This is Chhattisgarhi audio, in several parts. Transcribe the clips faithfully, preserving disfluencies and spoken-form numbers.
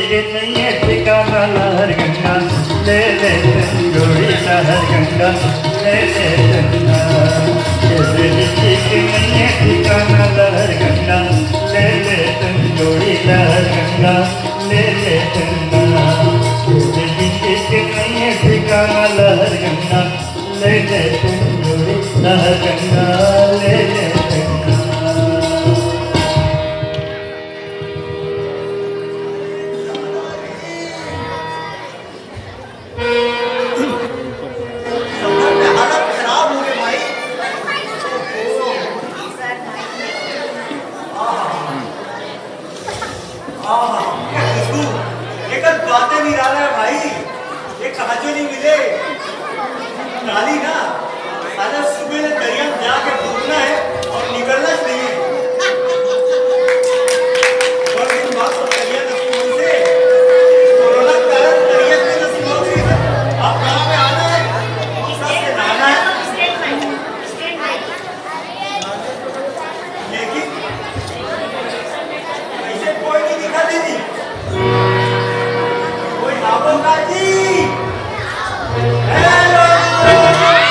के नइये ठिकाना लहर गंगा, ले ले तन जोड़ी लहर गंगा, ले ले तन ना। के नइये ठिकाना लहर गंगा, ले ले तन जोड़ी लहर गंगा, ले ले तन ना। के नइये ठिकाना लहर गंगा, ले ले तन जोड़ी लहर गंगा, ले ले तन ना। सफर में हालत खराब हो गई भाई। आहा। आहा, ये खुशबू, ये कल बातें निराला है भाई। ये कहाँ से नहीं मिले? काली ना, साला सुबह ने दरिया में जाके डूबना है और निकलना ही नहीं है। और दिन बाद तो दरिया नसीब होई से, कोरोना के कारण दरिया भी नसीब होई से। अब गाँव में आना है, मौसा से नहाना है। लेकिन ऐसे कोई नहीं दिखा दीदी। कोई आबो का जी? हेलो।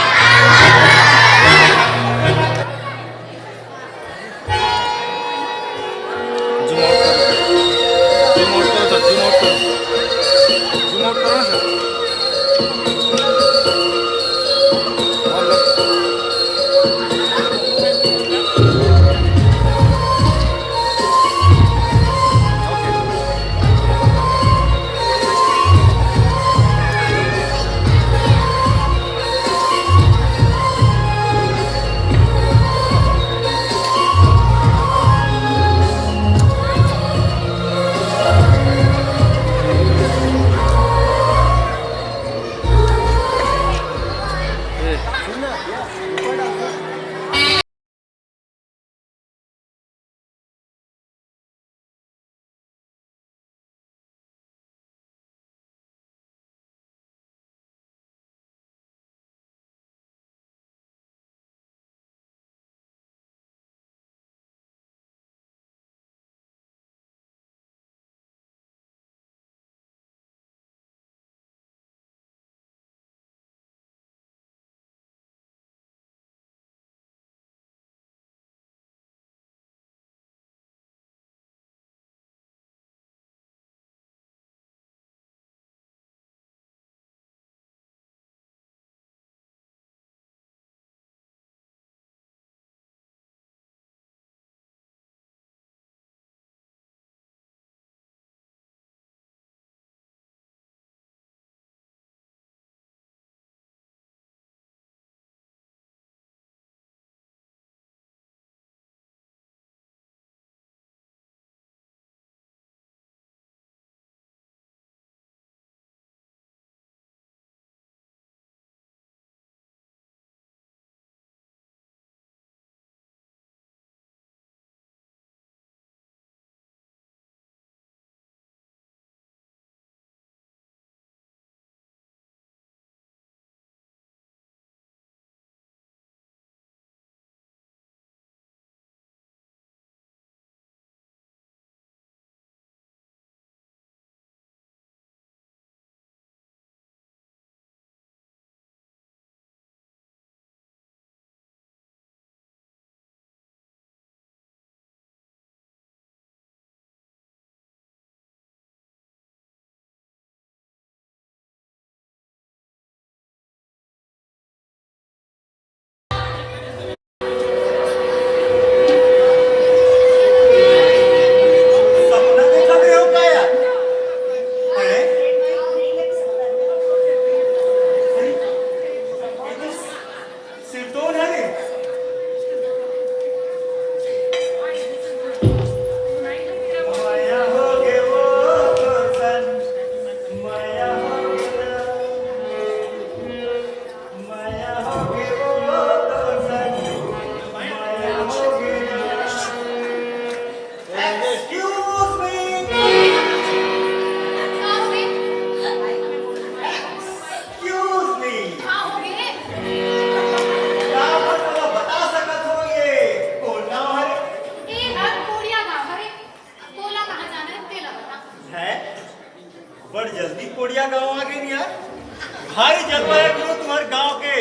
जलवा हे गुरु तुम्हर गांव के,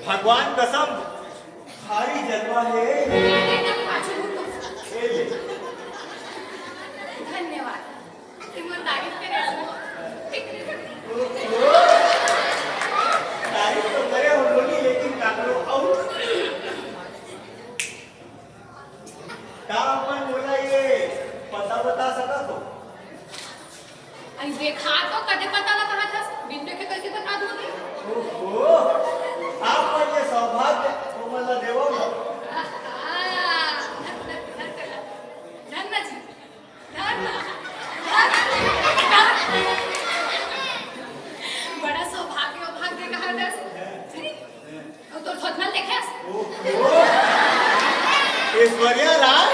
भगवान कसम, भारी जलवा हे। धन्यवाद। तुम तारीफ करे हो। तारीफ तो करे हो बोली, लेकिन काकरो अउ का अपन मोला ये पता बता सकत हो? अई देखा तो कदे पता लगा था, बिन देखे कैसे बता दूंगी? ओहो, आप पर ये सौभाग्य कोमल ला देवो ना। आहा, धन ना जी, धन ना, धन ना। बड़ा सौभाग्य, सौभाग्य कहा दस। अउ तोर थोथना ल देखेस? ओहो, ऐश्वर्या राय।